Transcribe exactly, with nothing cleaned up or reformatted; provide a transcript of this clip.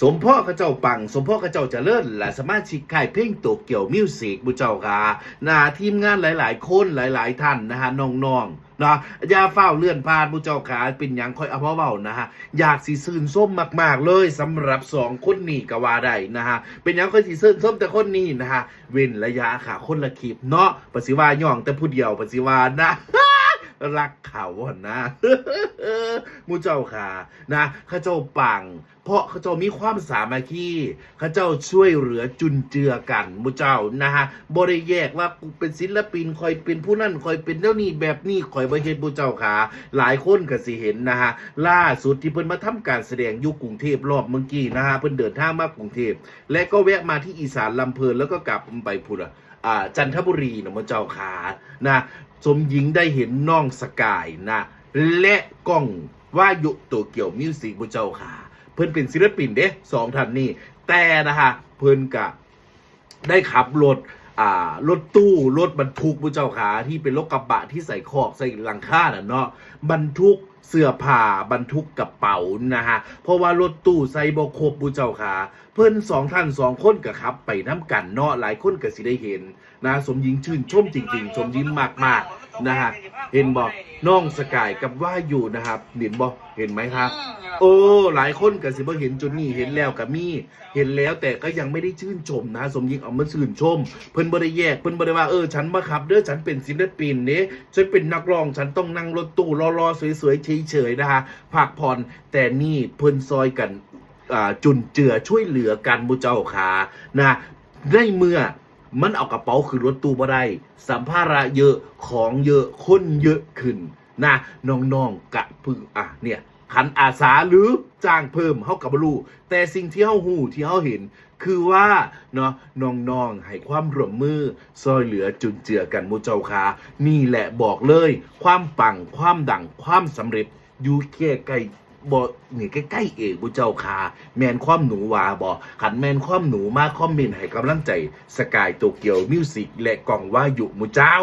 สมพ่อเขาเจ้าปัง สมพ่อเขาเจ้าเจริญ และสมาชิกค่ายเพลงโตเกียวมิวสิก หมู่เจ้าค่ะ นะ ทีมงานหลายๆ คนหลายๆ ท่านนะฮะ น้องๆ เนาะ อย่าฟ้าวเลื่อนผ่าน หมู่เจ้าค่ะ เป็นหยังค่อยเอามาเว้านะฮะ อยากสิชื่นชมมากๆ เลยสำหรับสองคนนี้ก็ว่าได้นะฮะ เป็นหยังค่อยสิชื่นชมแต่คนนี้นะฮะ เว้นระยะค่ะ คนละคลิปเนาะ ปะสิว่าย่องแต่ผู้เดียว ปะสิว่านะ รักเขาหั่นนะ หมู่เจ้าค่ะ นะ เขาเจ้าปัง เพราะเขาเจ้ามีความสามัคคี เขาเจ้าช่วยเหลือจุนเจือกัน หมู่เจ้านะฮะ บ่ได้แยกว่ากูเป็นศิลปิน ข่อยเป็นผู้นั้น ข่อยเป็นแนวนี้แบบนี้ ข่อยบ่เฮ็ด หมู่เจ้าค่ะ หลายคนก็สิเห็นนะฮะ ล่าสุดที่เพิ่นมาทำการแสดงอยู่กรุงเทพฯ รอบเมื่อกี้นะฮะ เพิ่นเดินทางมากรุงเทพฯ และก็แวะมาที่อีสานลำเพลิน แล้วก็กลับไปพุ้นล่ะ อ่า จันทบุรีนะ หมู่เจ้าค่ะ นะ สมหญิงได้เห็นน้องสกายนะ และก้องวายุ โตเกียวมิวสิก หมู่เจ้าค่ะ เพิ่นเป็นศิลปินเด้ สองท่านนี้ แต่นะฮะ เพิ่นกะได้ขับรถ อ่า รถตู้ รถบรรทุก หมู่เจ้าค่ะ ที่เป็นรถกระบะที่ใส่คอก ใส่หลังคาน่ะเนาะ บรรทุกเสื้อผ้า บรรทุกกระเป๋านะฮะ เพราะว่ารถตู้ใส่บ่ครบ หมู่เจ้าค่ะ เพิ่นสองท่านสองคนก็ขับไปนำกันเนาะ หลายคนก็สิได้เห็นนะ สมหญิงชื่นชมจริงๆ สมหญิงมากๆ นะฮะ เห็นบ่ น้องสกายกับวายุนะครับ เห็นบ่ เห็นไหมครับ โอ้ หลายคนก็สิบ่เห็นจุดนี้ เห็นแล้วก็มี เห็นแล้วแต่ก็ยังไม่ได้ชื่นชมนะ สมหญิงเอามาชื่นชม เพิ่นบ่ได้แยก เพิ่นบ่ได้ว่า เออ ฉันมาขับเด้อ ฉันเป็นศิลปินเด้ ฉันเป็นนักร้อง ฉันต้องนั่งรถตู้หล่อๆ สวยๆ เฉยๆ นะฮะ พักผ่อน แต่นี่เพิ่นซอยกัน อ่า จุนเจือช่วยเหลือกัน หมู่เจ้าค่ะ นะ ในเมื่อมันเอากระเป๋าขึ้นรถตู้บ่ได้ สัมภาระเยอะ ของเยอะ คนเยอะขึ้นนะ น้องๆ กะพึง อ่ะ เนี่ย คันอาสาหรือจ้างเพิ่ม เฮาก็บ่รู้ แต่สิ่งที่เฮาฮู้ ที่เฮาเห็น คือว่า เนาะ น้องๆ ให้ความร่วมมือ ซอยเหลือจุนเจือกัน หมู่เจ้าค่ะ นี่แหละบอกเลย ความปัง ความดัง ความสำเร็จ อยู่แค่ใกล้ บ่ นี่ใกล้ๆ เอง หมู่เจ้าค่ะ แม่นความหนูว่าบ่ คันแม่นความหนูมาคอมเมนต์ให้กำลังใจ สกาย โตเกียวมิวสิก และก้องวายุ หมู่เจ้า